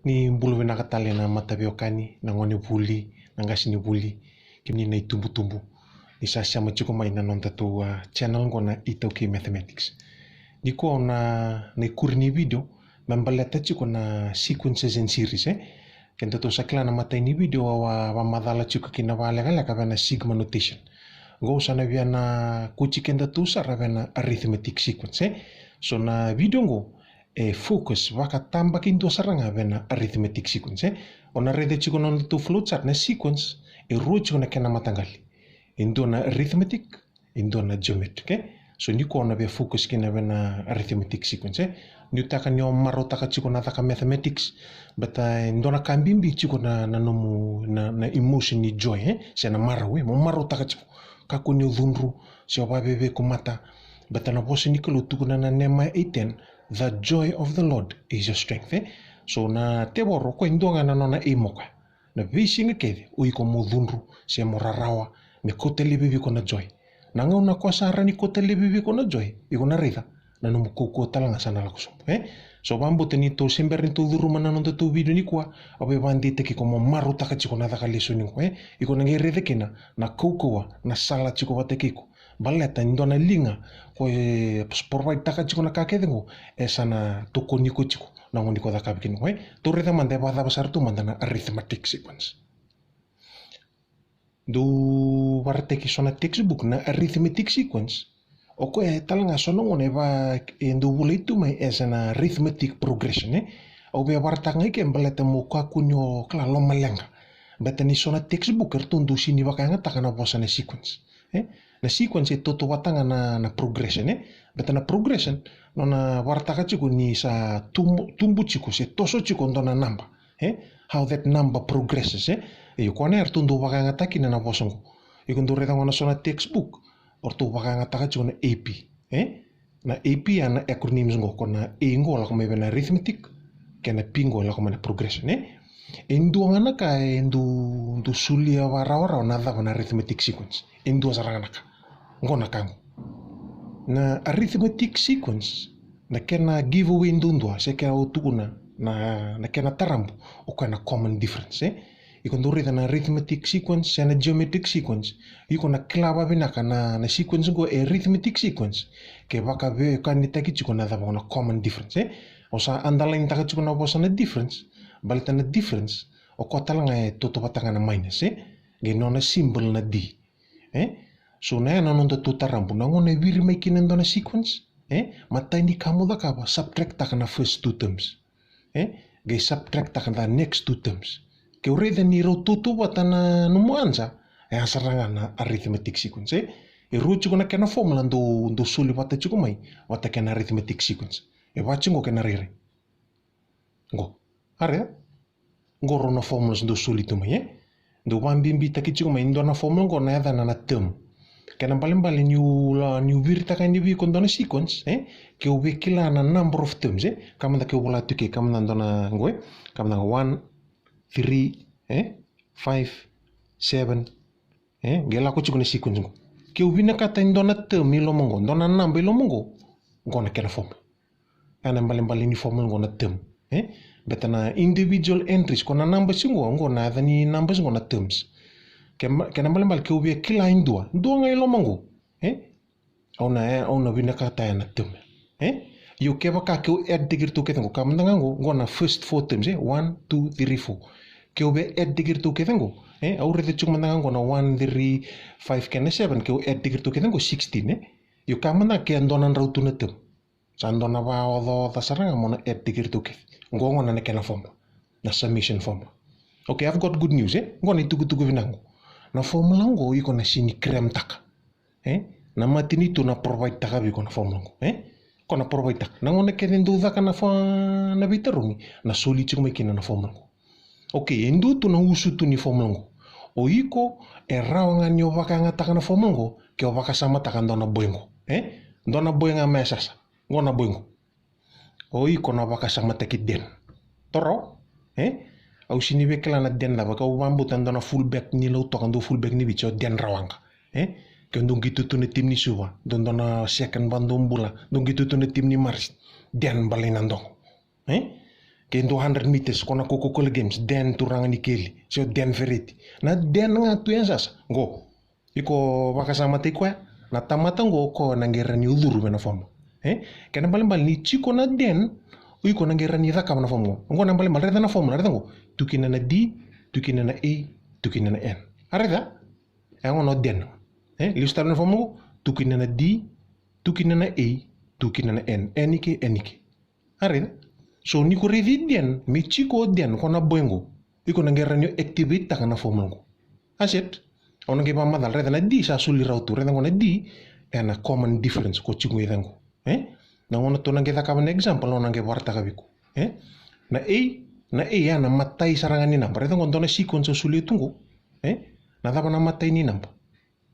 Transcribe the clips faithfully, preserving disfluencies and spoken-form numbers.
Ni bula vinaka tale na mataveiwekani, na gone vuli, na qase ni vuli, kemuni na itubutubu. Ni sa sema tiko mai na noda tou, a, channel qo na iTaukei Mathematics. Nikua na, na ikuri ni video, me baleta tiko na sequences and series, e. Kedatou sa kila na imatai ni video au a vakamacala tiko kina vakalekaleka vei na sigma notation. Qo au sa na via na kauti kedatou sara vei na arithmetic sequence, e. So na video qo, e focus vakatabakidua sara ga vei na arithmetic sequence, e. O na raica tiko na nodatou flowchart, na sequence e rua tiko na kena mataqali. E dua na arithmetic, e dua na geometric, e. So nikua au na via focus kina vei na arithmetic sequence, e. Nuitaka ni o marautaka tiko na caka mathematics, baleta e dua na ka bibi tiko na, na nomu, na, na emotion ni joy, e, se na marau, e, mo marautaka tiko. Kakua ni o cudru, se o vaveiveku mata. Baleta na vosa ni Kalou tukuna na Nehemiah eight ten, "The joy of the Lord is your strength," e. So na tevoro, o koya e dua ga na nona aim o koya. Na veisiga kece o iko mo cudru se mo rarawa, me kauta laivi vei iko na joy. Na gauna o koya sa rawa ni kauta laivi vei iko na joy, iko na raica na nomu kaukauwa tale ga sa na lako sobu, e. So vakabauta ni tou, se bera ni tou curuma na nodatou video nikua, au via vakadeitaki iko mo marautaka tiko na caka lesoni qo, e. Iko na qai raica kina na kaukauwa na sala tiko vata kei iko. Baleta e dua na liga ko e provide taka tiko na ka kece qo, e sa na tokoni iko tiko na gauna iko cakava kina qo, e. Tou raica mada e vakacava sara tu mada na arithmetic sequence. Dou vakaraitaki so na textbook na arithmetic sequence. O koya e tale ga so na gauna e va, e dou volai tu mai as an arithmetic progression, e. Au via vakaraitaka ga i ke baleta mo kakua ni o kila lomaleqa. Baleta ni so na textbook eratou dau sini vakayagataka na vosa na sequence, e. Na sequence e tautauvata ga na, na progression, e. Baleta na progression, nona vakaraitaka tiko ni sa tubu, tubu tiko se toso tiko dua na naba, e. How that number progresses, e. Io, koya na eratou dau vakayagataka kina na vosa qo. Iko dau raica qo na so na textbook, o ratou vakayagataka tiko na A P, e. Na A P ya na acronyms qo, ko na A qo lako mai vei na arithmetic, kei na P qo lako mai na progression, e. E dua ga na ka e dau, dau solia vakarawarawa na cava na arithmetic sequence. E dua sara ga na ka. Qo na ka qo. Na arithmetic sequence, na kena giveaway duadua, se kena au tukuna, na, na kena tarabu, o koya na common difference, e. Iko dau raica na arithmetic sequence se na geometric sequence, iko na kila vakavinaka na, na sequence qo e arithmetic sequence, ke vakaveiwekanitaki tiko na cava qo na common difference, e. Au sa underline taka tiko na vosa na difference, baleta na difference o koya tale ga e tautauvata ga na minus, e. Qai nona symbol na D, e. So na ya na nodatou tarabu, na gauna e viri mai kina e dua na sequence, e, matai ni ka mo cakava, subtract taka na first two terms, e. Qai subtract taka na next two terms. Ke o raica ni rau tautauvata na nomu answer, e ya sara ga na arithmetic sequence, e. E rua tiko na kena formula dou, dou soli vata tiko mai vata kei na arithmetic sequence. E va tiko qo kena rairai. Qo. A raica? Qo rau na formulas dou soli tu mai, e. Dou vakabibitaki tiko mai, e dua na formula qo na yacana na term. Kena ibalebale niu la, niu viritaka yani vei iko dua na sequence, e. Ke o via kila na number of terms, e. Ka mada ke o vola tu ke, ka mada dua na qo, e. Ka mada qo one, three, e, five, seven, e. Qai lako tiko na sequence qo. Ke o vinakata e dua na term i loma qo, dua na naba i loma qo, qo na kena formula. Ya na ibalebale ni formula qo na term, e. Baleta na individual entries, ko na numbers qo, qo na yaca ni numbers qo na terms. Ke ma-, kena ibalebale ke o via kila e dua, dua ga i loma qo, e. Au na, e, au na vinakata ya na term, e. Io, kevaka ke o add taki iratou kece qo, ka mada ga qo, qo na first four terms, e, one, two, three, four. Ke o via add taki iratou kece qo, e, au raica tiko mada ga qo na one, three, five kei na seven, ke o add taki iratou kece qo sixteen, e. Io, ka mada ke dua na drau tu na term. Sa dua na vakaocaoca sara ga mo na add taki iratou kece. Qo gona na kena formula. Na summation formula. Okay, I've got good news, e? Qo na itukutuku vinaka qo. Na formula qo iko na sini cram taka, e? Na matanitu na provide taka vei iko na formula qo, e? Ko na provide taka. Na gauna kece dou caka na fo-, na veitarogi, na soli tiko mai kina na formula qo. Okay, e dua tu na usutu ni formula qo. O iko e rawa ga ni o vakayagataka na formula qo ke o vakasamataka dua na boy qo, e? Dua na boy ga mai Yasayasa. Qo na boy qo. O iko na vakasamataki Dan. Toro, e? Au sini via kila na Dan cava, kau vakabauta dua na fullback ni Lautoka, dua fullback ni Viti, o Dan Rawaqa, e? Ke dou qito tu na timi ni Suva, dua, dua na second ba dou bula, dou qito tu na timi ni Marist, Dan Balainadogo, e? Ke dua hundred meters, ko na Coca-Cola Games, Dan Turaga ni Keli, se o Dan Fereti. Na Dan ga tu e sasa, qo. Iko vakasamataki koya, na tamata qo ko na qai rawa ni curu vei na formula. E? Kena ibalebale ni tiko na Dan, o iko na qai rawa ni cakava na formula. Qo na ibalebale, raica na formula, raica qo. Tu kina na D, tu kina na A, tu kina na N. A raica? E qo na Dan. E? Lesu tale na formula qo, tu kina na D, tu kina na A, tu kina na N. N i ke, N i ke. A raica? So ni ko raici Dan, me tiko o Dan, ko na boy qo. Iko na qai rawa ni activate taka na formula qo. A set. Au na qai vakamacala, raica na D sa soli rawa tu, raica qo na D, e na common difference ko tiko i cake qo. E? Na gauna tou na qai cakava na example, au na qai vakaraitaka vei iko. E? Na A, na A, e na matai sara ga ni naba. Raica qo dua na sequence au solia tu qo. E? Na cava na matai ni naba?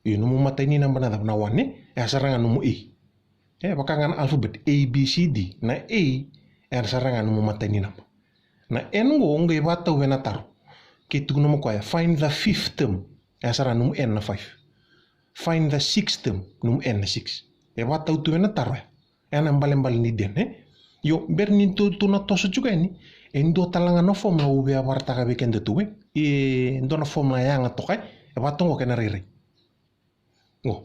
Io, nomu matai ni naba na cava? Na one, e? E a sara ga nomu A. E, vaka ga na alphabet, A, B, C, D. Na A, e a sara ga nomu matai ni naba. Na N qo, qai vakatau vei na taro. Ke tukuna mai o koya, find the fifth term. E a sara ga nomu N na five. Find the sixth term, nomu N na six. E vakatau tu vei na taro ya. E na ibalebale ni Dan, e? Io, bera ni tou, tou na toso tiko yani. E dua tale ga na formula au via vakaraitaka vei kedatou, e? E dua na formula yaga toka, e? E vakatau qo kena rairai. Qo.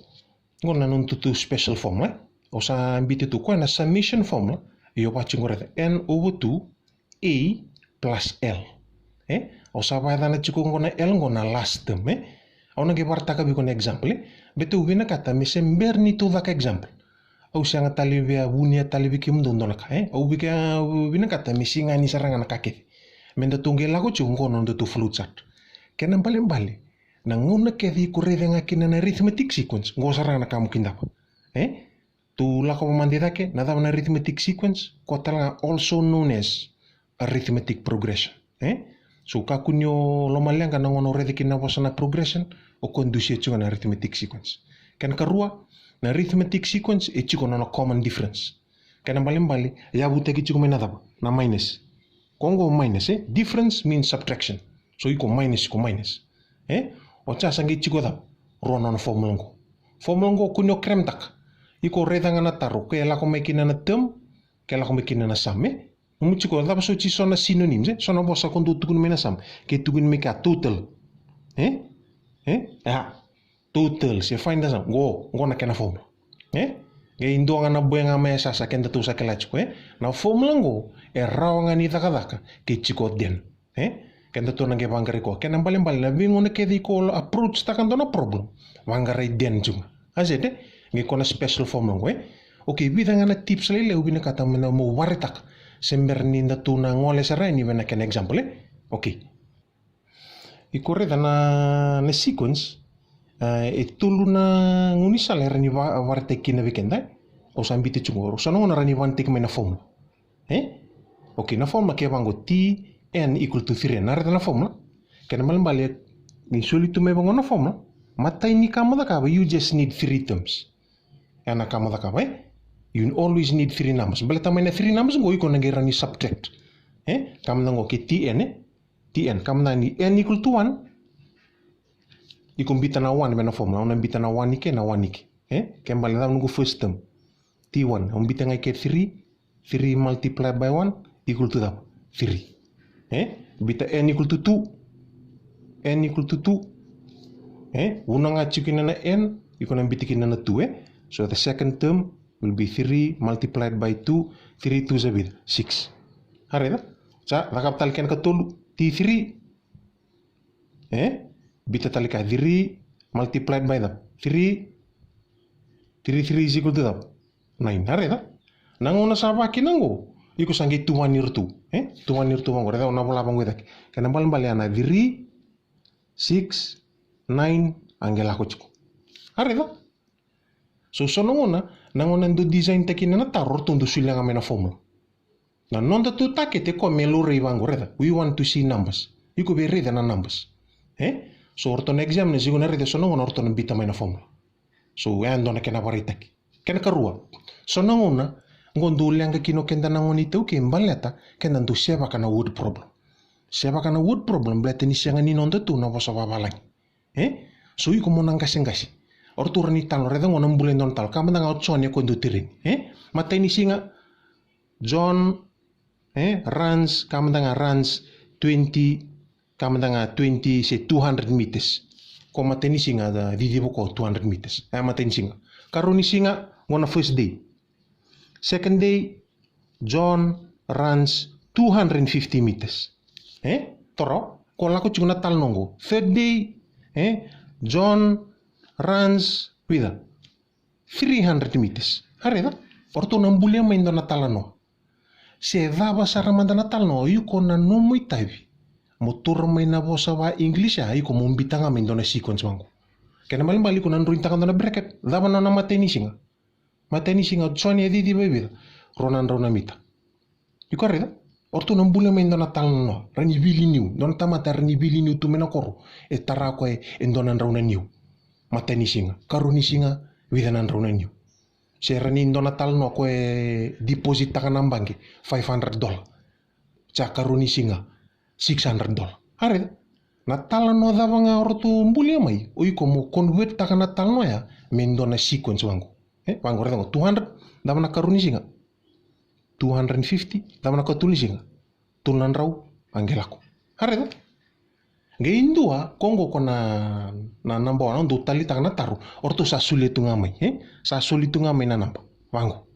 Qo na nodatou special formula, e? Au sa biuta tu o koya na summation formula. Io, vaka tiko qo, raica. N over two, A plus L. E? Au sa vakayacana tiko qo na L qo na last term, e? Au na qai vakaraitaka vei iko na example, e? Baleta au vinakata me se bera ni tou caka example, au sega tale via vunia tale vei kemudou dua na ka, e? Au vika, au vinakata me sega ni sara ga na ka kece. Me datou qai lako tiko qo na nodatou flow chart. Kena ibalebale, na gauna kece iko raica ga kina na arithmetic sequence, qo sara ga na ka mo kidava. E? Tou lako vakamadei cake, na cava na arithmetic sequence? Ko tale ga also known as arithmetic progression. E? So kakua ni o lomaleqa na gauna o raica kina na vosa na progression, o koya dusia tiko na arithmetic sequence. Kena ikarua, na arithmetic sequence e tiko na nona common difference. Kena ibalebale, e yavutaki tiko mai na cava? Na minus. Ko qo minus, e? Difference means subtraction. So iko minus, iko minus. E? O sa sa qai tiko cava? Rua na nona formula qo. Formula qo kua ni o keremtaka. Iko raica ga na taro, ke lako mai kina na term, ke lako mai kina na sum, e? Nomu tiko, cava soti so na synonyms, e? So na vosa ko dau tukuni mai na sum, ke tukuni mai kea total. E? E? A. Total, se find the sum. Qo, qo na kena formula. E? Qai dua ga na boy ga mai e sasa, kedatou sa kila tiko, e? Na formula qo, e rawa ga ni cakacaka ke tiko o Dan. E? Kedatou na qai vaqarai koya. Kena ibalebale, na veigauna kece iko approach taka dua na problem, vaqarai Dan tiko ga. A set, e? Qai ko na special formula qo, e? Okay, vica ga na tips lailai au vinakata me na meu vakaraitaka. Se bera ni datou na gole sara yani vei na kena example, e? Okay. Iko raica na, na sequence, e, e tolu na gaunisala e rawa ni va-, vakaraitaki kina vei keda, e? Au sa biuta tiko qo. So na gauna rawa ni vakayagataki mai na formula. E? Okay, na formula ke vaqo, T N equal to three N. Na raica na formula? Kena ibalebale, ni soli tu mai vaqo na formula. Matai ni ka mo cakava, you just need three terms. E na ka mo cakava, e? You always need three numbers. Baleta mai na three numbers qo iko na qai rawa ni subtract. E? Ka mo cakava qo ke T N, e? T N, ka mo cakava ni N equal to one. Iko biuta na one vei na formula, au na biuta na one i ke, na one i ke. E? Ke bale cava noqu first term? T one, au biuta ga i ke three, three multiplied by one equal to cava? Three. E? Biuta N equal to two. N equal to two. E? Vuna ga tiko kina na N, iko na biuta kina na two, e? So the second term will be three multiplied by two, three two sa vica? Six. A raica? Sa, cakava tale kena ikatolu, T three. E? Biuta tale ka three multiplied by cava? Three. Three three is equal to cava? Nine. A raica? Na gauna sa vaka kina qo, iko sa qai tuvani iratou. E? Tuvani iratou vaqo. Raica, au na vola vaqo i cake. Kena ibalebale ya na three, six, nine, a qai lako tiko. A raica? So, so na gauna, na gauna dau design taki kina na taro, ratou dau solia ga mai na formula. Na nodatou target e koya me laurai vaqo, raica. We want to see numbers. Iko via raica na numbers. E? So, o ratou na examiners, iko na raica, so na gauna o ratou na biuta mai na formula. So, e dua na kena vakaraitaki. Kena ikarua. So na gauna, qo dau leqa kina o keda na gone iTaukei baleta keda dau sevaka na word problem. Sevaka na word problem, baleta ni sega ni nodatou na vosa vavalagi. E? So iko mo na qaseqase. O ratou rawa ni talo, raica qo na bula e dua na talo. Ka mada ga o John e koya dau tereni. E? Matai ni siga, John E, runs, ka mada ga runs twenty, ka mada ga twenty se two hundred meters. Ko matai ni siga, a, ciciva ko two hundred meters. E, matai ni siga. Karua ni siga, qo na first day. Second day, John runs two hundred fifty meters. E? Toro, ko lako tiko na talanoa qo. Third day, e? John runs, vica? Three hundred meters. A raica, o ratou na bulia mai e dua na talanoa. Se cava sara mada na talanoa, o iko na nomu itavi mo taura mai na vosa va English, a iko mo biuta ga mai e dua na sequence vaqo. Kena ibalebale iko na droitaka e dua na bracket. Cava na nona matai ni siga? Matai ni siga o John e ciciva e vica? Rua na drau na mita. Iko a raica? O ratou na bulia mai e dua na talanoa, ra ni veiliniu, dua na tamata ra ni veiliniu tu mai na koro, e tara koya e dua na drau na niu. Matai ni siga. Karua ni siga, vica na drau na niu. Se ra ni dua na talanoa ko e deposit taka na baqe, five hundred dollar. Sa karua ni siga, six hundred dollar. A raica? Na talanoa cava ga o ratou bulia mai, o iko mo convert taka na talanoa ya me dua na sequence vaqo. E, vaqo, raica qo, two hundred, cava na karua ni siga? Two hundred fifty, cava na katolu ni siga? Tolu na drau, a qai lako. A raica? Qai dua, ko qo ko na, na naba, o na dau taleitaka na taro, o ratou sa solia tu ga mai, e? Sa soli tu ga mai na naba vaqo.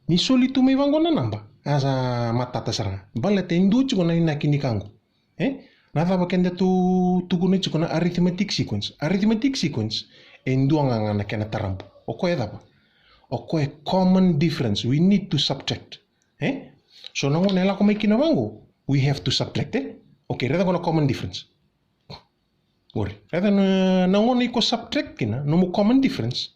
Ni soli tu mai vaqo na naba, a sa matata sara ga. Baleta e dua tiko na inaki ni ka qo. E? Na cava keda tu, tukuna tiko na arithmetic sequence? Arithmetic sequence e dua ga ga na kena tarabu. O koya e cava? O koya e common difference. We need to subtract. E? So na gauna e lako mai kina vaqo, we have to subtract, e? Okay, raica qo na common difference. Qori. Raica na, na gauna iko subtract kina, nomu common difference.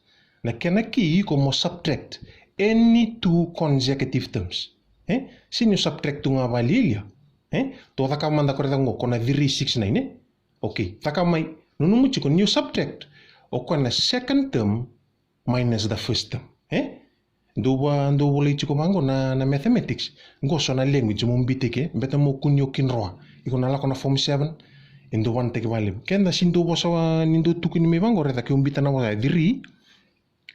Na kena key iko mo subtract any two consecutive terms. E? Se ni o subtract tu ga vakalialia. E? Tou cakava mada ko, raica qo, ko na three six nine, e? Okay, cakava mai, nanuma tiko ni o subtract, o koya na second term minus the first term. E? Dou va, dou volai tiko vaqo na, na mathematics. Qo so na language mo biuta ke, baleta mo kua ni o kidroa. Iko na lako na form seven, e dau vanataki vakalevu. Keda se dau vosa, ni dau tukuni mai vaqo, raica ke o biuta na vosa, three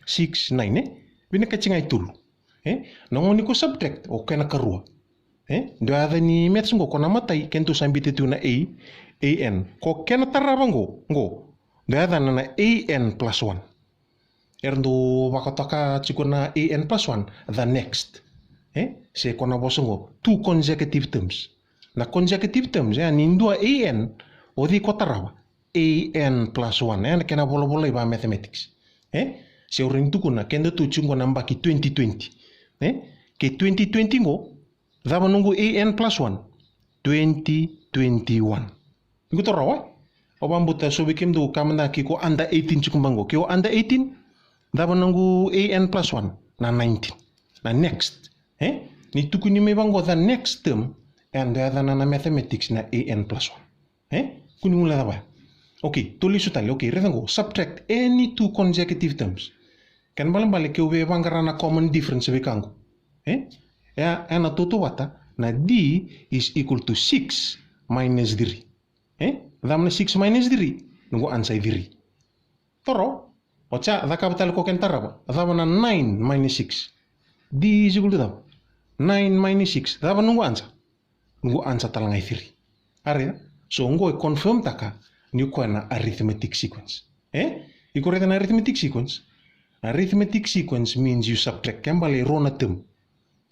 six nine, e? Vinakati ga e tolu. E? Na gauna iko subtract, o koya na karua. E? Dua yaca ni maths qo, ko na matai, kena tou sa biuta tu na A, A N. Ko kena tarava qo, qo. Dua yacana na A N plus one. Era dau vakatoka tiko na A N plus one, the next. E? Se ko na vosa qo, two consecutive terms. Na consecutive terms, e, ni dua A N, o cei ko tarava? A N plus one, e, na kena volavola i va mathematics. E? Se o rawa ni tukuna, keda tu tiko qo na yabaki twenty twenty. E? Ke twenty twenty qo, cava noqu A N plus one? Twenty twenty-one. Iko toro rawa, e? O vakabauta so vei kemudou ka mada ke ko under eighteen tiko vaqo. Ke o under eighteen, cava noqu A N plus one? Na nineteen. Na next. E? Ni tukuni mai vaqo the next term, e dua yacana na mathematics na A N plus one. E? Kua ni guileca vaya. Okay, tou lesu tale. Okay, raica qo. Subtract any two consecutive terms. Kena ibalebale ke o via vaqara na common difference vei ka qo. E? E, e na tautauvata, na D is equal to six minus three. E? Cava na six minus three? Noqu answer e three. Toro, o sa cakava tale ko kena tarava. Cava na nine minus six? D is equal to cava? Nine minus six. Cava noqu answer? Noqu answer tale ga e three. A raica? So qo e confirm taka ni o koya na arithmetic sequence. E? Iko raica na arithmetic sequence? Arithmetic sequence means you subtract. Kena ibalebale e rua na term.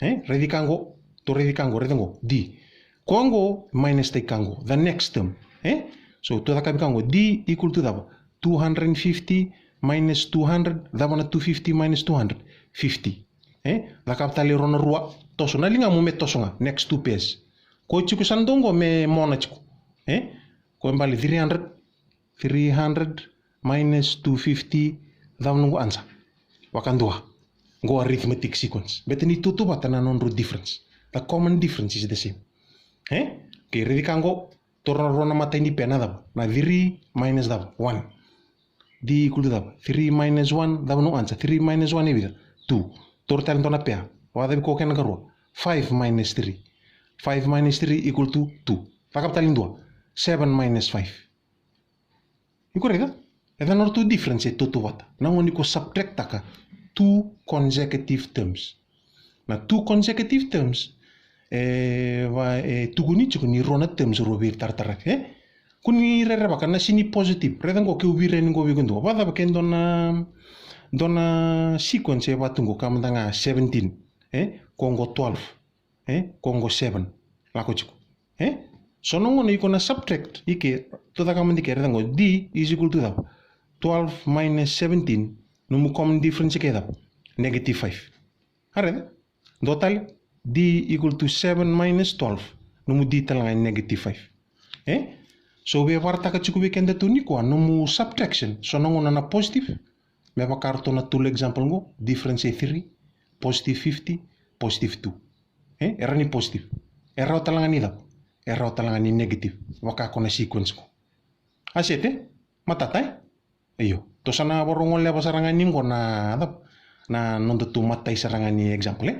E? Raici ka qo, tou raici ka qo, raici qo, D. Ko qo minus taki ka qo, the next term. E? So tou cakavi ka qo, D equal to cava? Two hundred fifty minus two hundred, cava na two fifty minus two hundred? Fifty. E? Cakava tale e rua na rua, toso. Na ligamu me toso ga, next two pairs. Ko tiko sa dua qo me mona tiko. E? Ko e bale three hundred, three hundred minus two fifty, cava noqu answer? Vakadua. Qo arithmetic sequence. Baleta ni tautauvata na nodrau difference. The common difference is the same. E? Okay, raici ka qo, toro na rua na matai ni pea na cava? Na three minus cava? One. D equal to cava? Three minus one, cava noqu answer? Three minus one e vica? Two. Toro tale dua na pea. Vakacavi ko kena karua? Five minus three. Five minus three equal to two. Cakava tale dua. Seven minus five. Iko raica? E ca na nodratou difference e tautauvata. Na gauna iko subtract taka two consecutive terms. Na two consecutive terms, e va, e tukuni tiko ni rua na terms rau veitarataravi, e? Ko ni rerevaka na sini positive. Raica qo, keu veirai ni qo vei iko dua. Vacava ke dua na, dua na sequence e vatu qo, ka mada ga seventeen, e? Ko qo twelve, e? Ko qo seven. Lako tiko. E? So na gauna iko na subtract, ike, tou caka mada ike, raica qo, D is equal to cava? Twelve minus seventeen, nomu common difference ke cava? Negative five. A raica? Dua tale, D equal to seven minus twelve. Nomu D tale ga e negative five. E? So, via varataka tiko vei keda tu nikua, nomu subtraction, so na gauna na positive, me vaka ratou na tolu example qo, difference e three, positive fifty, positive two. E? E rawa ni positive. E rawa tale ga ni cava? E rawa tale ga ni negative. Vaka ko na sequence qo. A sete? Matata, e? Io. Tou sa na vakarau goleva sara ga ni qo na, na noda tu matai sara ga ni example, e?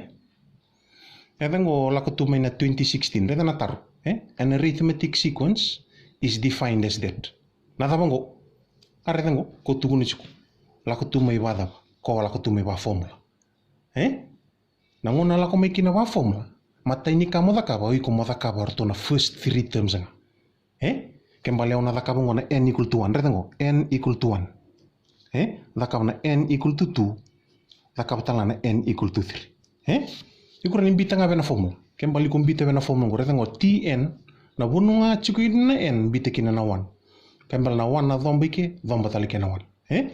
Raica qo, lako tu mai na twenty sixteen, raica na taro, e? An arithmetic sequence is defined as that. Na cava qo? A raica qo, ko tukuna tiko. Lako tu mai vacava? Ko lako tu mai va formula. E? Na gauna lako mai kina va formula, matai ni ka mo cakava, o iko mo cakava o ratou na first three terms ga. E? Ke bale au na cakava qo na n equal to one, raica qo, n equal to one. E? Cakava na n equal to two, cakava tale ga na n equal to three. E? Iko rawa ni bita ga vei na formula. Ke bale iko bita vei na formula qo, raica qo, T n, na vanua ga tiko ina na n, bita kina na one. Ke bale na one na coba ike, coba tale kina na one. E?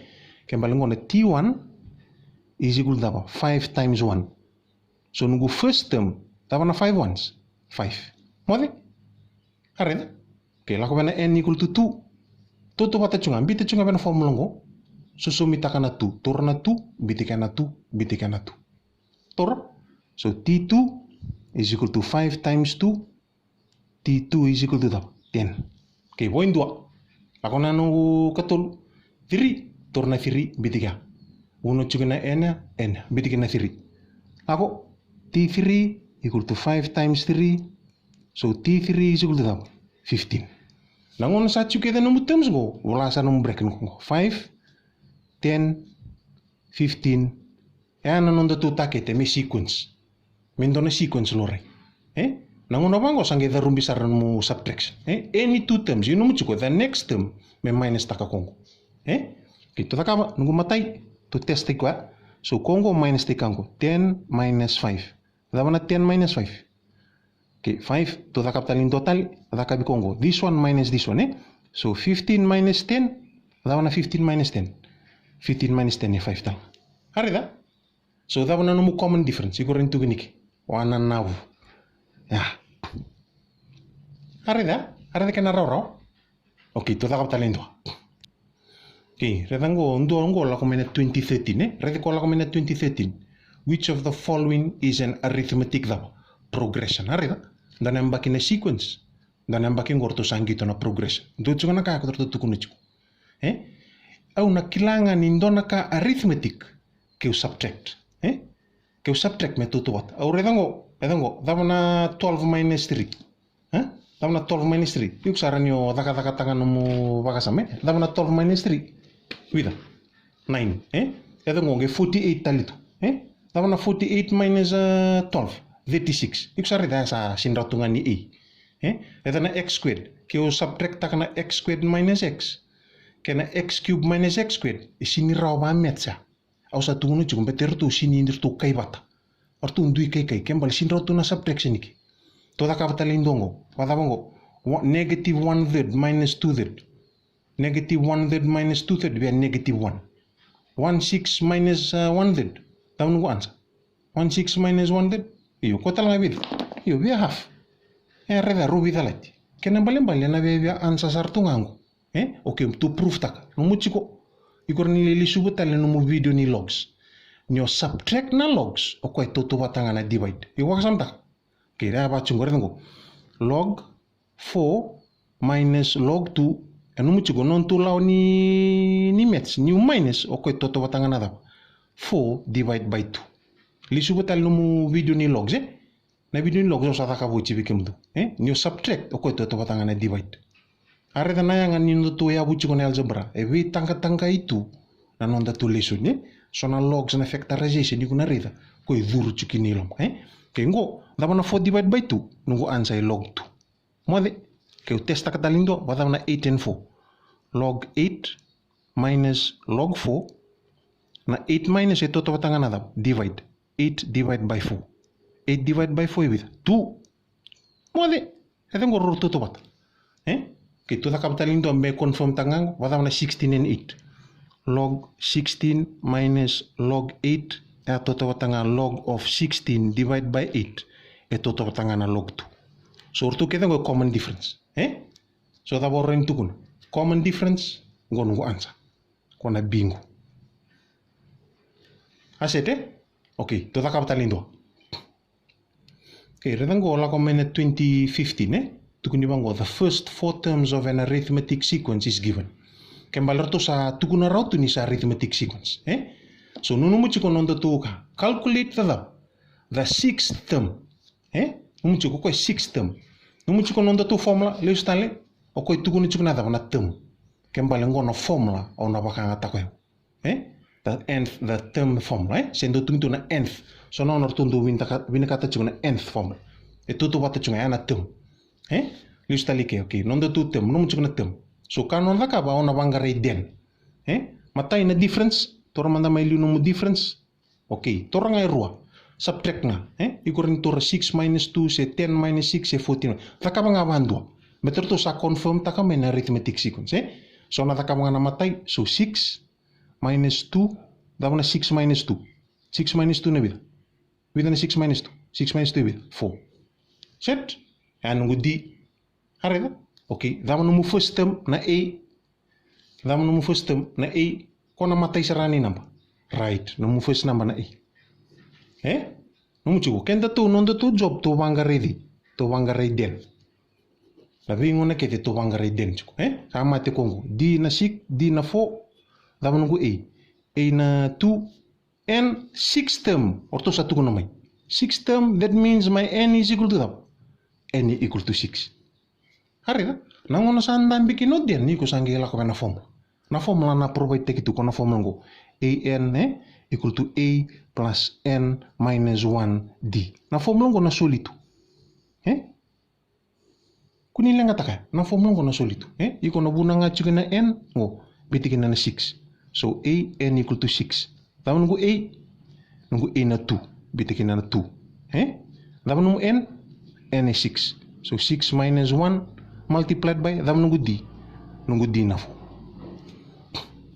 Ke bale qo na T one is equal to cava? Five times one. So noqu first term, cava na five ones? Five. Moce? A raica? Ke lako vei na n equal to two. Tautauvata tu ga, bita tu ga vei na formula qo. Sosomitaka na two, taura na two, bita kina na two, bita kina na two. Taura. So T two is equal to five times two. T two is equal to cava? Ten. Okay, vo e dua. Lako na noqu katolu. Three, taura na three, bita kina. Vanua tiko na n, n, bita kina na three. Lako, T three equal to five times three. So T three is equal to cava? Fifteen. Na gauna sa tiko kece nomu terms qo, vola sa nomu bracket qo. Five, ten, fifteen, e a na noda tu takete me sequence. Me dua na sequence laurai. E? Na gauna vaqo sa qai carubi sara nomu subtraction. E? Any two terms, io nomu tiko, the next term, me minus taka ko qo. E? Keitou cakava, noqu matai, tou test taki koya. So ko qo minus taki ka qo. Ten minus five. Cava na ten minus five? Okay, five, tou cakava tale ni dua tale, cakavi ko qo. This one minus this one, e? So fifteen minus ten, cava na fifteen minus ten? Fifteen minus ten e five tale. A raica? So cava na nomu common difference? Iko rawa ni tukuni ke. Wananavu. Ia. A raica? A raica kena rawarawa? Okay, tou cakava tale e dua. Okay, raica qo, dua qo lako mai na twenty thirteen, e? Raica ko lako mai na twenty thirteen. Which of the following is an arithmetic cava? Progression. A raica? Dua na yabaki na sequence. Dua na yabaki qo ratou sa qito na progression. Dua tiko na ka ko ratou tukuna tiko. E? Au na kila ga ni dua na ka arithmetic keu subtract. E? Keu subtract me tautauvata. Au raica qo, raica qo, cava na twelve minus three? E? Cava na twelve minus three? Iko sa rawa ni o cakacakataka nomu vakasama, e? Cava na twelve minus three? Vica? Nine, e? Raica qo, qai forty-eight tale tu, e? Cava na forty-eight minus, e, twelve? Thirty-six. Iko sa raica sa sini rawa tu ga ni A. E? Raica na x squared. Keu subtract taka na x squared minus x kei na x cube minus x squared, e sini rawa va match ya. Au sa tukuna tiko, bete ratou sini, ratou kai vata. Ratou dui kaikai, ke bale sini rawa tu na subtraction ike. Tou cakava tale e dua qo, vacava qo? Negative one third minus two third. Negative one third minus two third via negative one. One six minus, e, one third. Cava noqu answer? One six minus one third. Io, ko tale ga vica? Io, via half. E raica, rau veicalati. Kena ibalebale na via, via answer sara tu ga qo. E? Okay, tou prove taka. Nomu tiko. Iko rawa ni lesuva tale nomu video ni logs. Ni o subtract na logs, o koya e tautauvata ga na divide. Iko vakasamataka? Okay, raica va tiko qo, raica qo. Log four minus log two. E nomu tiko, nomu tu lawa ni, ni maths. Niu minus, o koya e tautauvata ga na cava? Four divide by two. Lesuva tale nomu video ni logs, e? Na video ni logs au sa cakava oti vei kemudou, e? Niu subtract, o koya e tautauvata ga na divide. A raica na yaga ni nodatou yavu tiko na algebra, e veitaqataqai tu na nodatou lesoni, e? So na logs, na factorization, iko na raica, o koya e curu tiko kina i loma, e? Kei qo, cava na four divide by two? Noqu answer e log two. Moce, keu testaka tale ni dua, vakacava na eight and four? Log eight minus log four. Na eight minus e tautauvata ga na cava? Divide. Eight divide by four. Eight divide by four e vica? Two. Moce, e cegu rau tautauvata. E? Kei tu cakava tale ni dua me confirm taka ga, vakacava na sixteen and eight? Log sixteen minus log eight, e tautauvata ga log of sixteen divide by eight, e tautauvata ga na log two. So ratou kece qo e common difference. E? So cava o rawa ni tukuna? Common difference, qo noqu answer. Ko na bingo. A set, e? Okay, tou cakava tale ni dua. Okay, raica qo, lako mai na twenty fifteen, e? Tukuni vaqo, the first four terms of an arithmetic sequence is given. Ke bale ratou sa tukuna rawa tu ni sa arithmetic sequence, e? So nomu tiko noda tu ka, calculate the, the sixth term. E? Nomu tiko ko e sixth term. Nomu tiko noda tu formula, lesu tale, o koya tukuna tiko na cava? Na term. Ke bale qo na formula o na vakayagataka o yau. E? The nth, the term formula, e? Se dau tukuni tu na nth. So na gauna ratou dau vinakata tiko na nth formula. E tautauvata tiko ga ya na term. E? Lesu tale i ke, okay. Noda tu term, nomu tiko na term. So ka noda cakava, o na vaqarai den. E? Matai na difference, taura mada mai liu nomu difference. Okay, taura ga e rua. Subtract ga, e? Iko rawa ni taura six minus two, se ten minus six, se fourteen. Cakava ga vadua. Baleta ratou sa confirm taka mai na arithmetic sequence, e? So na cakava ga na matai, so six minus two, cava na six minus two? Six minus two na vica? Vica na six minus two? Six minus two e vica? Four. Set. E a noqu D. A raica? Okay, cava nomu first term? Na A. Cava nomu first term? Na A. Ko na matai sara ni naba. Right, nomu first naba na A. E? Nomu tiko, keda tou, noda tou job, tou vaqarai cei? Tou vaqarai den. Na veigauna kece tou vaqarai den tiko, e? Sa mate ko qo. D na six, D na four. Cava noqu A? A na two, N six term, o ratou sa tukuna mai. Six term, that means my N is equal to cava? N is equal to six. A raica, na gauna sa dabe kina o D, iko sa qai lako vei na formula. Na formula na provide taki tu ko na formula qo. A N, e, equal to A plus N minus one D. Na formula qo na soli tu. E? Kua ni leqataka ya, na formula qo na soli tu, e? Iko na vuna ga tiko na N, qo, biuta kina na six. So, A N equal to six. Cava noqu A? Noqu A na two, biuta kina na two. E? Cava nomu N? N e six. So, six minus one multiplied by, cava noqu D? Noqu D na four.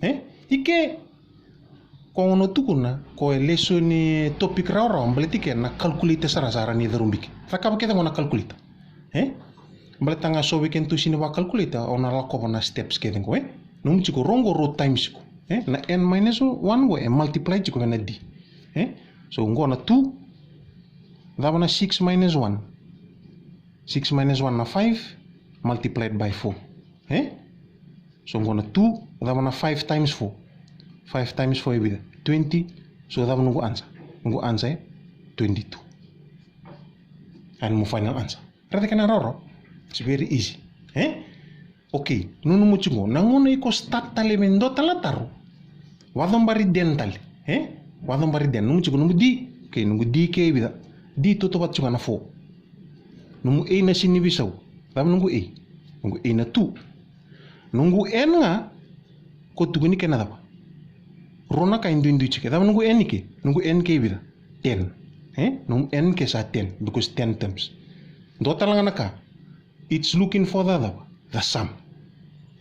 E? I ke, ko gauna tukuna, ko e lesoni topic rawarawa, baleta i ke na calculator sara sa rawa ni caurubiki. Cakava kece qo na calculator. E? Baleta ga so vei kedatou sega ni vaka-calculator, o na lakova na steps kece qo, e? Nomu tiko, rau qo rau times iko. E? Na N minus one qo e multiply tiko vei na D. E? So qo na two, cava na six minus one? Six minus one na five multiplied by four. E? So qo na two, cava na five times four? Five times four e vica? Twenty. So cava noqu answer? Noqu answer e twenty-two. A nomu final answer. Raica kena rawarawa. It's very easy. E? Okay, nanuma tiko qo. Na gauna iko start tale me dua tale na taro, vacobari den tale. E? Vacobari den. Nomu tiko, nomu D. Okay, nomu D ke e vica? D tautauvata tiko ga na four. Nomu A na sega ni veisau. Cava noqu A? Noqu A na two. Noqu N ga, ko tukuni kena cava? Rua na ka e duidui tiko. Cava noqu N i ke? Noqu N ke e vica? Ten. E? Nomu N ke sa ten, because ten terms. Dua tale ga na ka. It's looking for the cava? The sum.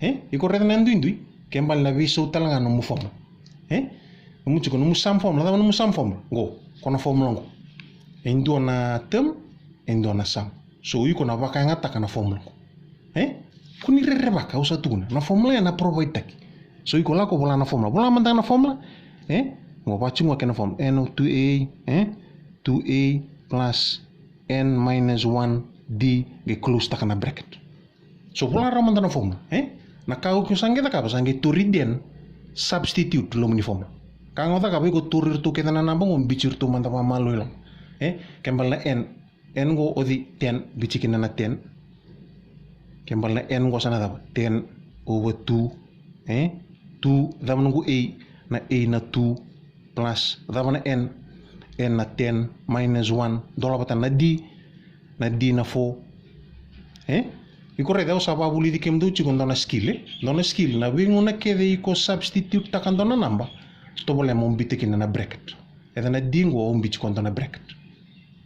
E? Iko raica na duidui? Ke bale na veisau tale ga nomu formula. E? Nomu tiko, nomu sum formula, cava nomu sum formula? Qo, ko na formula qo. E dua na term, e dua na sum. So iko na vakayagataka na formula qo. E? Kua ni rerevaka, au sa tukuna. Na formula ya na provide taki. So iko lako vola na formula. Vola mada na formula. E? Qo, vaka tiko qo kena formula. N o two A, e? Two A plus N minus one D, qai close taka na bracket. So vola rawa mada na formula, e? Na ka o iko sa qai cakava, sa qai tauri den, substitute loma ni formula. Ka qo cakava, iko tauri iratou kece na naba qo, biuti iratou mada vakamalua i loma. E? Ke bale na N, N qo o cei? Ten, biuti kina na ten. Ke bale na N qo sa na cava? Ten over two, e? Two, cava noqu A? Na A na two, plus, cava na N? N na ten minus one, dola vata na D, na D na four. E? Iko raica, au sa vakavulici kemudou tiko dua na skill, e? Dua na skill, na veigauna kece iko substitute taka dua na naba, tovolea mo biuta kina na bracket. Eda na D qo, au biuta tiko dua na bracket.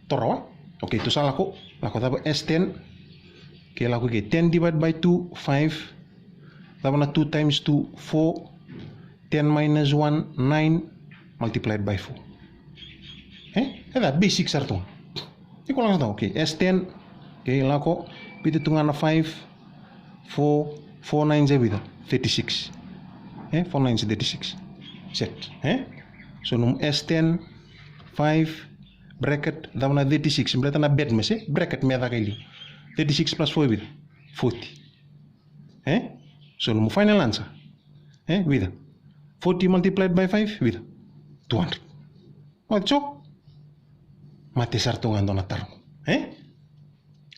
Toro, e? Okay, tou sa lako, lako cava? S ten. Kei lako i ke, ten divide by two, five. Cava na two times two? Four. Ten minus one, nine, multiplied by four. E? Eda basic sara tu ga. Iko lako tu ga, okay. S ten. Okay, lako. Biuta tu ga na five. Four, four nine sa vica? Thirty-six. E? Four nine sa thirty-six. Set. E? So nomu S ten, five, bracket, cava na thirty-six? Baleta na BEDMAS, e? Bracket me caka i liu. Thirty-six plus four e vica? Forty. E? So nomu final answer, e, vica? Forty multiplied by five, vica? Two hundred. Oti so. Mate sara tu ga dua na taro. E?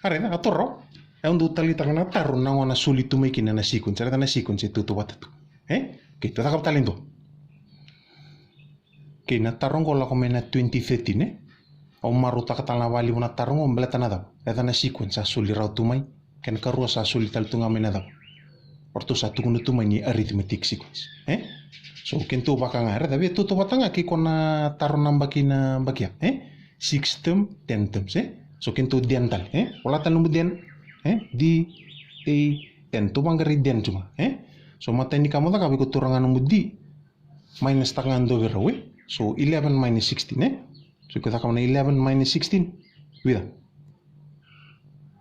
A raica, a toro. E, au dau taleitaka na taro na gauna soli tu mai kina na sequence. Raica na sequence e tautauvata tu. E? Okay, tou cakava tale e dua. Kei na taro qo lako mai na twenty thirteen, e? Au marautaka tale na vakalevu na taro qo, baleta na cava? Raica na sequence sa soli rawa tu mai. Kena karua sa soli tale tu ga mai na cava? O ratou sa tukuna tu mai ni arithmetic sequence, e? So kedatou vaka ga, raica, via tautauvata ga kei koya na taro na yabaki, na yabaki ya, e? Six term, ten terms, e? So kedatou den tale, e? Vola tale nomu den, e? D, A, N. Tou vaqarai den tu ga, e? So matai ni ka mo cakava, iko taura ga nomu D, minus taka ga dua vei rau, e? So eleven minus sixteen, e? So iko cakava na eleven minus sixteen, vica?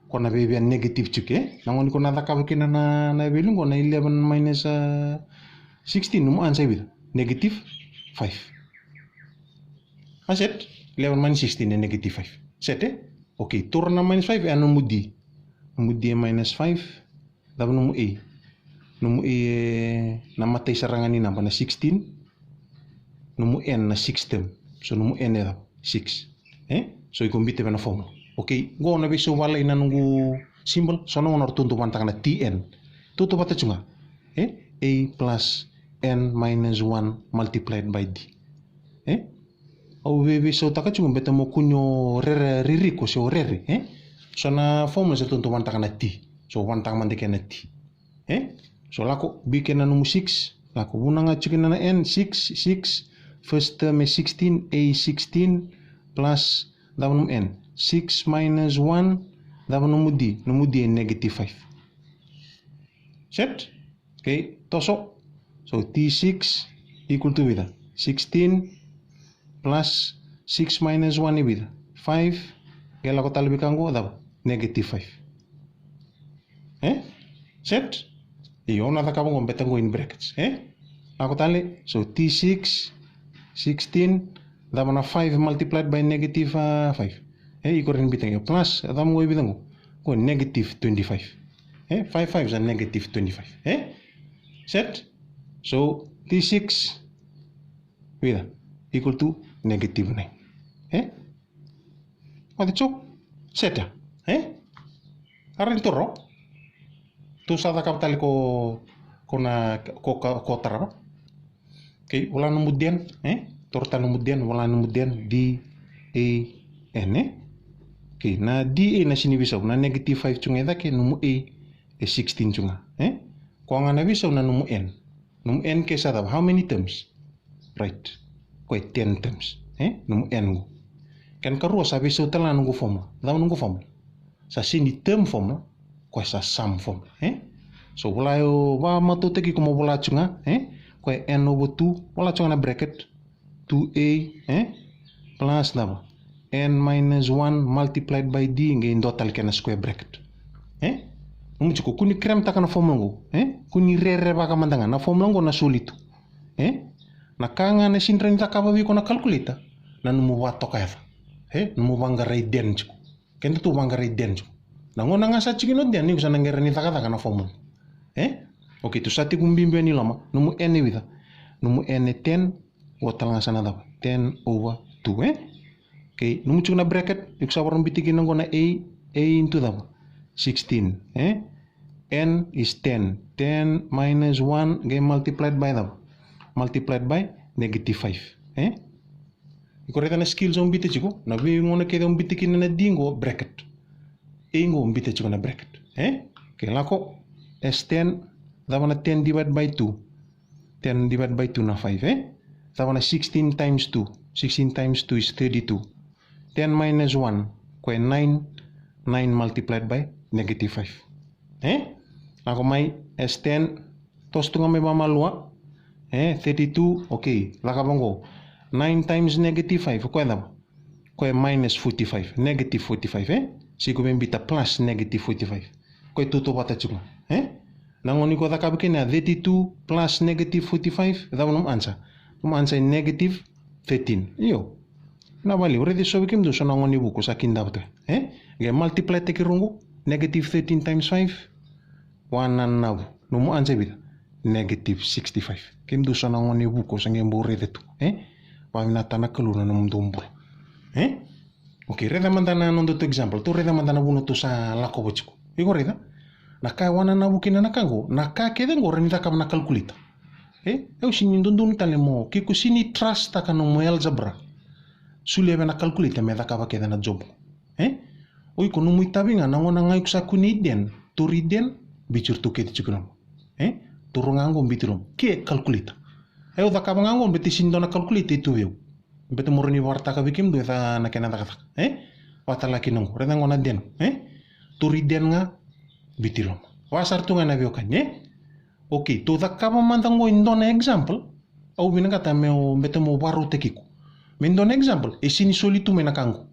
Ko na via, via negative tiko, e? Na gauna iko na cakava kina na, na value qo, na eleven minus, ah, sixteen, nomu answer e vica? Negative five. A set? Eleven minus sixteen e negative five. Set, e? Okay, taura na minus five, e, nomu D. Nomu D e minus five. Cava nomu A? Nomu A, e, na matai sara ga ni naba na sixteen. Nomu N na six term. So nomu N e cava? Six. E? So iko biuta vei na formula. Okay, qo na veisau valai na noqu symbol. So na gauna ratou dau vanataka na T N. Tautauvata tu ga, e? A plus N minus one multiplied by D. E? Au vei, veisautaka tu ga baleta mo kua ni o rere, ririko se o rere, e? So na formula sa ratou dau vanataka na T. So vanataka mada kina na T. E? So lako, biu kina nomu six, lako, vuna ga tiko kina na N, six, six, first term e sixteen, A sixteen, plus, cava nomu N? Six minus one, cava nomu D? Nomu D e negative five. Set? Okay, toso. So T six equal to vica? Sixteen plus six minus one e vica? Five. Qai lako tale vei ka qo, cava? Negative five. E? Set? Io, na cakava qo, beta qo in brackets, e? Lako tale, so T six, sixteen, cava na five multiplied by negative, ah, five? E, iko rawa ni biuta qo, plus, cava qo e vica qo? Qo negative twenty-five. E? Five five sa negative twenty-five. E? Set? So T six, vica? Equal to negative nine. E? Oti so? Set ya. E? A rairai toro. Tou sa cakava tale ko, ko na, ko ka, ko tarava. Okay, vola nomu den, e? Toro tale nomu den, vola nomu den, D A N, e? Okay, na D A na sini veisau, na negative five tu ga e cake, nomu A e sixteen tu ga, e? Koya ga na veisau na nomu N. Nomu N ke sa cava? How many terms? Right. Koya e ten terms, e? Nomu N qo. Kena karua sa veisau tale ga noqu formula. Cava noqu formula? Sa sini term formula, koya sa sum formula, e? So vola, au vakamatautaki iko mo vola tu ga, e? Koya e N over two, vola tu ga na bracket, two A, e? Plus cava? N minus one multiplied by D, qai dua tale kena square bracket. E? Nomu tiko, kua ni cram taka na formula qo, e? Kua ni rerevaka mada ga, na formula qo na soli tu. E? Na ka ga na sini rawa ni cakava vei iko na calculator, na nomu vakatoka yaca. E? Nomu vaqarai den tiko. Kedatou vaqarai den tiko. Na gauna ga sa tiko kina o den, iko sa na qai rawa ni cakacaka na formula. E? Okay, tou sa tiko bibi yani i loma. Nomu N e vica? Nomu N e ten, qo tale ga sa na cava? Ten over two, e? Okay, nomu tiko na bracket, iko sa vakabiuta kina qo na A, A into cava? Sixteen, e? N is ten. Ten minus one, qai multiplied by cava? Multiplied by negative five, e? Iko raica na skills au bita tiko, na veigauna kece au bita kina na D qo bracket. A qo au bita tiko na bracket. E? Okay, lako. S ten, cava na ten divide by two? Ten divide by two na five, e? Cava na sixteen times two? Sixteen times two is thirty-two. Ten minus one, koya e nine, nine multiplied by negative five. E? Lako mai, S ten, toso tu ga mai vamalua. E, thirty-two, okay, cakava qo. Nine times negative five, koya cava? Koya e minus forty-five, negative forty-five, e? Se iko via bita plus negative forty-five. Koya e tautauvata tiko ga, e? Na gauna iko cakava kina ya, thirty-two plus negative forty-five, cava nomu answer? Nomu answer e negative thirteen. Io. Na vale, au raica e so vei kemudou so na gone vuku sa kidavata, e? Qai multiply taki rau qo, negative thirteen times five, wananavu. Nomu answer e vica? Negative sixty-five. Kemudou so na gone vuku sa qai bau raica tu, e? Vakavinakataka na Kalou na nomudou bula, e? Okay, raica mada na nodatou example. Tou raica mada na vuna tou sa lakova tiko. Iko raica? Na ka e wananavu kina na ka qo, na ka kece qo rawa ni cakava na calculator. E? Au sega ni dodonu tale mo, ke iko sega ni trust taka nomu algebra, solia vei na calculator me cakava kece na job qo. E? O iko nomu itavi ga na gauna ga iko sa kunei den, tauri den, biuti iratou kece tiko i loma. E? Taura ga qo, biuti i loma. Ke calculator. E, au cakava ga qo, baleta e sega ni dua na calculator e tu vei au. Baleta meu rawa ni vakaraitaka vei kemudou e cava na kena cakacaka, e? Vaka tale ga kina qo, raica qo na den, e? Tauri den ga, biuti i loma. Vaka sara tu ga na veiwekani, e? Okay, tou cakava mada qo e dua na example. Au vinakata meu, baleta meu vakarautaki iko. Me dua na example, e sega ni soli tu mai na ka qo.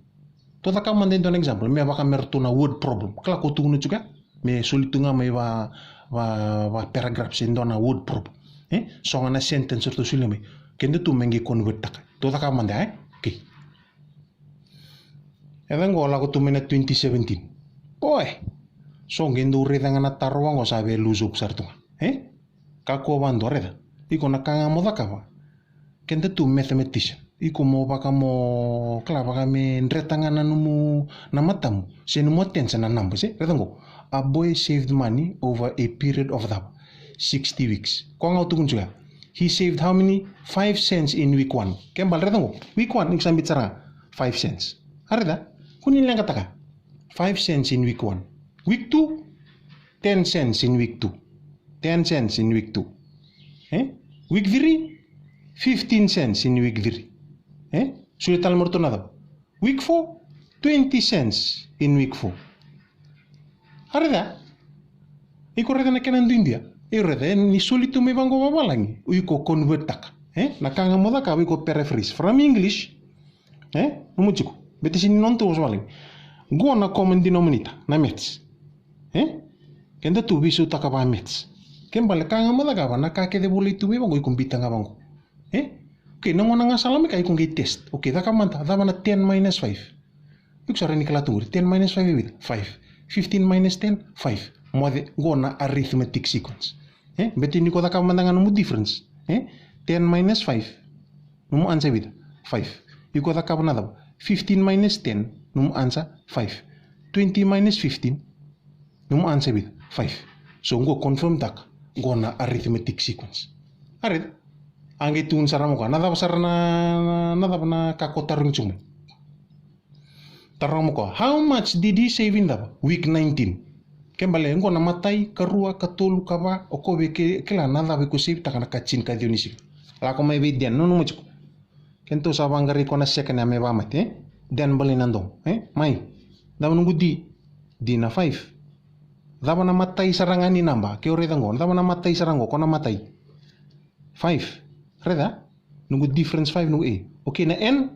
Tou cakava mada e dua na example, me vaka me ratou na word problem. Kila ko tukuna tiko ya, me soli tu ga mai va, va, va paragraph se dua na word problem. E? So ga na sentence ratou solia mai. Keda tu me qai convert taka. Tou cakava mada, e? Okay. E cava qo, lako tu mai na twenty seventeen. Boy! So qai dou raica ga na taro vaqo sa via lose hope sara tu ga. E? Kakua vakadua, raica. Iko na ka ga mo cakava. Keda tu mathematician. Iko mo vaka mo, kila, vaka me dreta ga na nomu, na matamu. Se nomu attention na numbers, e? Raica qo. A boy saved money over a period of cava? Sixty weeks. Koya ga au tukuna tiko ya. He saved how many? Five cents in week one. Kena ibalebale raica qo. Week one, ni sa biuta sara ga. Five cents. A raica? Kua ni leqataka. Five cents in week one. Week two, ten cents in week two. Ten cents in week two. E? Week three, fifteen cents in week three. E? Solia tale mai ratou na cava? Week four, twenty cents in week four. A raica? Iko raica na kena duidui ya. Iko raica, e, ni soli tu mai vaqo vavalagi. O iko convert taka. E? Na ka ga mo cakava, iko paraphrase. From English. E? Nomu tiko. Baleta e sega ni noda tu vavalagi. Qo na common denominator, na maths. E? Keda tu veisautaka vaka maths. Kena ibalebale ka ga mo cakava, na ka kece volai tu mai vaqo, iko biuta ga vaqo. E? Okay, na gauna ga sa lako mai kea iko qai test. Okay, cakava mada, cava na ten minus five? Iko sa rawa ni kila tu qori, ten minus five e vica? Five. Fifteen minus ten, five. Moce, qo na arithmetic sequence. E? Baleta ni ko cakava mada ga nomu difference. E? Ten minus five. Nomu answer e vica? Five. Iko cakava na cava? Fifteen minus ten. Nomu answer? Five. Twenty minus fifteen. Nomu answer e vica? Five. So qo confirm taka. Qo na arithmetic sequence. A raica? A qai tukuna sara mai o koya. Na cava sara na, na, na cava na ka ko tarogi tiko mai? Taroga mai o koya. How much did he save in cava? Week nineteen. Kena ibalebale, qo na imatai, ikarua, ikatolu, ikava, o koya via kila na cava iko save taka na ikatini, ikatini ni siga. Lako mai vei Dan, nanuma tiko. Kedatou sa vaqarai koya na second ya me vakamate, e? Dan Balai Nadogo, e? Mai. Cava noqu D? D na five. Cava na imatai sara ga ni naba? Ke o raica qo, cava na imatai sara qo, ko na imatai? Five. Raica? Noqu difference five, noqu A. Okay, na N?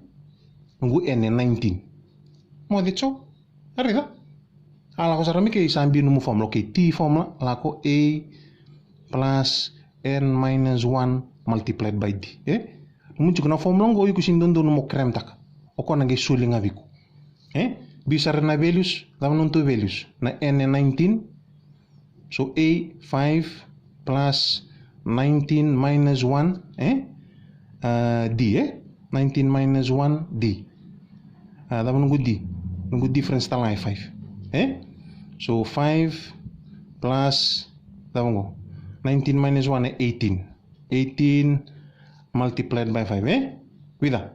Noqu N e nineteen. Moce tiko. A raica? A lako sara mai ke sa biu nomu formula. Okay, T formula, lako A plus N minus one multiplied by D. E? Nomu tiko na formula qo, iko sega ni dodonu mo cram taka. O koya na qai soli ga vei iko. E? Biu sara na values, cava nodatou values? Na N e nineteen. So A, five plus nineteen minus one, e? A, D, e? Nineteen minus one, D. A, cava noqu D? Noqu difference tale ga e five. E? So five plus, cava qo? Nineteen minus one e eighteen. Eighteen multiplied by five, e? Vica?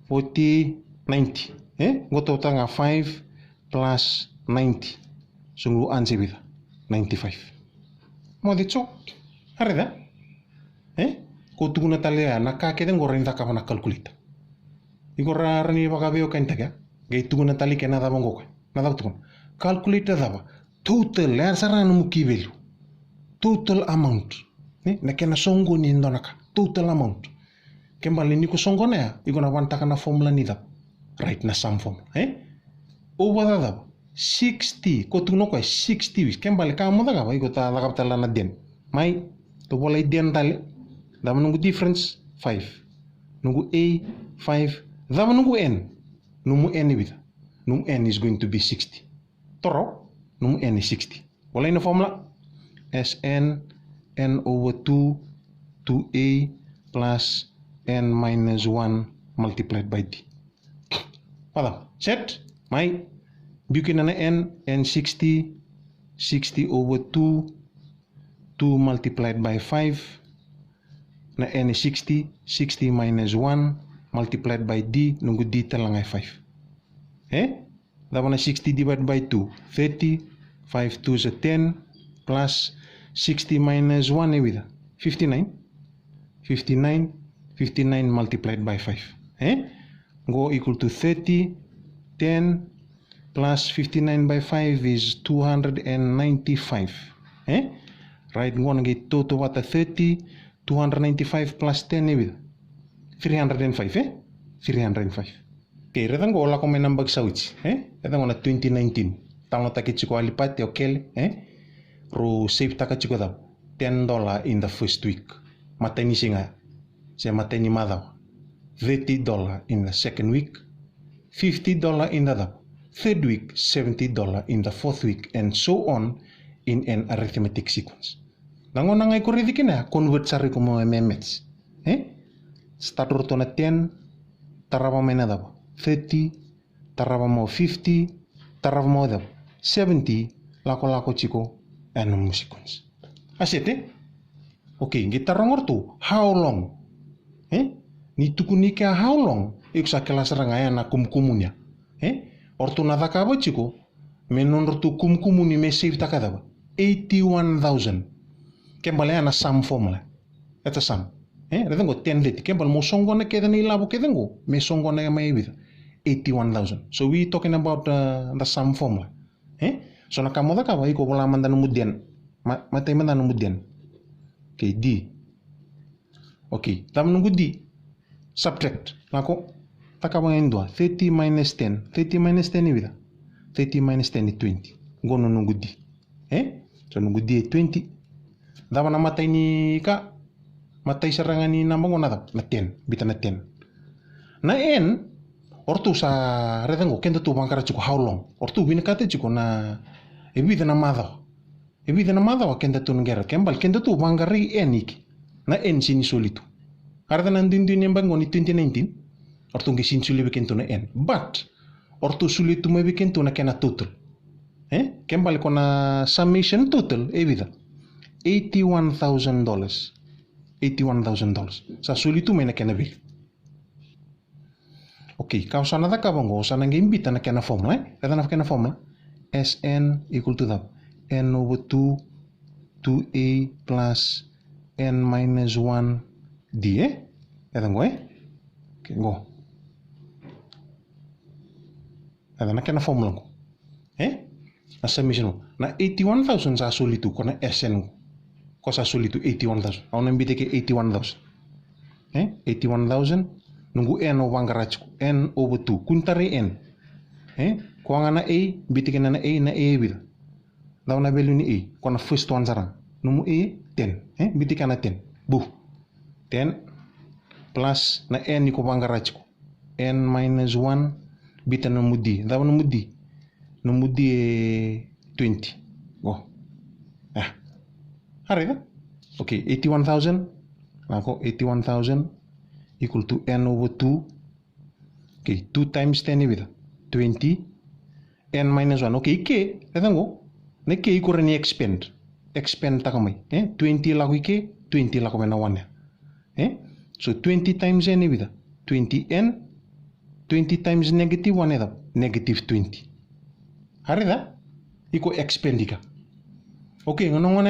forty, ninety. E? Qo toka ga five plus ninety. So qo answer e vica? Ninety-five. Moce tiko. A raica? E? Ko tukuna tale ya na ka kece qo rawa ni cakava na calculator. Iko rawa ni vakaveiwekanitaka. Qai tukuna tale ke na cava qo koya. Na cava tukuna? Calculator cava? Total, ya sara na nomu key value. Total amount. E? Na kena soqoni e dua na ka. Total amount. Ke bale ni ko soqona ya, iko na vanataka na formula ni cava? Right, na sum formula, e? Over the cava? Sixty, ko tukuna o koya sixty weeks. Ke bale ka mo cakava, iko ta cakava tale na den. Mai, tou volai den tale. Cava noqu difference? Five. Noqu A, five. Cava noqu N? Nomu N e vica? Nomu N is going to be sixty. Toro, nomu N e sixty. Volai na formula. S N, N over two, two A plus N minus one multiplied by D. Vacava? Set. Mai. Biu kina na N, N sixty, sixty over two, two multiplied by five. Na N e sixty, sixty minus one multiplied by D, noqu D tale ga e five. E? Cava na sixty divided by two? Thirty, five twos are ten, plus sixty minus one e vica? Fifty-nine. Fifty-nine, fifty-nine multiplied by five. E? Qo equal to thirty, ten plus fifty-nine by five is two hundred and ninety-five. E? Right, qo na qai tautauvata thirty, two hundred ninety-five plus ten e vica? Three hundred and five, e? Three hundred and five. Okay, raica qo, lako mai na yabaki sa oti, e? Raica qo na twenty nineteen. Talanoataki tiko o Alipate, o Kele, e? Rau save-taka tiko cava? Ten dollar in the first week. Matai ni siga, se matai ni macawa. Thirty dollar in the second week. Fifty dollar in the cava? Third week, seventy dollar in the fourth week, and so on in an arithmetic sequence. Na gauna ga iko raici kina ya, convert sara iko mo e maths. E? Start ratou na ten, tarava mai na cava? Thirty, tarava mai fifty, tarava mai cava? Seventy, lakolako tiko e na nomu sequence. A set, e? Okay, qai taroga o ratou, how long? E? Ni tukuni kea how long, iko sa kila sara ga ya na kumukumuni ya. E? O ratou na cakava tiko me nodratou kumukumuni me save-taka cava? Eighty-one thousand. Ke bale ya na sum formula. That's a sum. E? Raica qo ten thirty. Ke bale mo soqona kece na ilavo kece qo, me soqona mai e vica? Eighty-one thousand. So we talking about, uh, the sum formula. E? So na ka mo cakava, iko vola mada nomu den. Ma, matai mada nomu den. Okay, D. Okay, cava noqu D? Subtract. Lako, cakava ga e dua. Thirty minus ten. Thirty minus ten e vica? Thirty minus ten e twenty. Qo na noqu D. E? So noqu D e twenty. Cava na matai ni ka? Matai sara ga ni naba qo na cava? Na ten. Biuta na ten. Na N, o ratou sa raica qo, kedatou vaqara tiko how long. O ratou vinakata tiko na e vica na macawa. E vica na macawa kedatou na qai raica, ke bale kedatou vaqarai N i ke. Na N sega ni soli tu. A raica na duidui ni yabaki qo ni twenty nineteen, o ratou qai sega ni solia vei kedatou na N. But o ratou solia tu mai vei kedatou na kena total. E? Ke bale ko na summation total e vica? Eighty-one thousand dollars. Eighty-one thousand dollars. Sa soli tu mai na kena value. Okay, ka au sa na cakava qo, au sa na qai biuta na kena formula, e? Raica na kena formula. S N equal to cava? N over two, two A plus N minus one D, e? Raica qo, e? Okay, qo. Raica na kena formula qo. E? Na summation qo. Na eighty-one thousand sa soli tu, ko na S N qo. Ko sa soli tu eighty-one thousand. Au na biuta ke eighty-one thousand. E? Eighty-one thousand. Noqu N au vaqara tiko. N over two. Kua ni tarai N. E? Koya ga na A, biuta kina na A, na A e vica? Cava na value ni A? Ko na first one sara. Nomu A, ten. E? Biuta kina na ten. Bu. Ten. Plus na N iko vaqara tiko. N minus one, biuta nomu D. Cava nomu D? Nomu D e twenty. Qo. A. A raica? Okay, eighty-one thousand. Lako, eighty-one thousand equal to N over two. Okay, two times ten e vica? Twenty. N minus one. Okay, i ke, raica qo. Na i ke iko rawa ni expand. Expand-taka mai. E? Twenty lako i ke, twenty lako mai na one ya. E? So twenty times N e vica? Twenty N Twenty times negative one e cava? Negative twenty. A raica? Iko expand-ika. Okay, na gone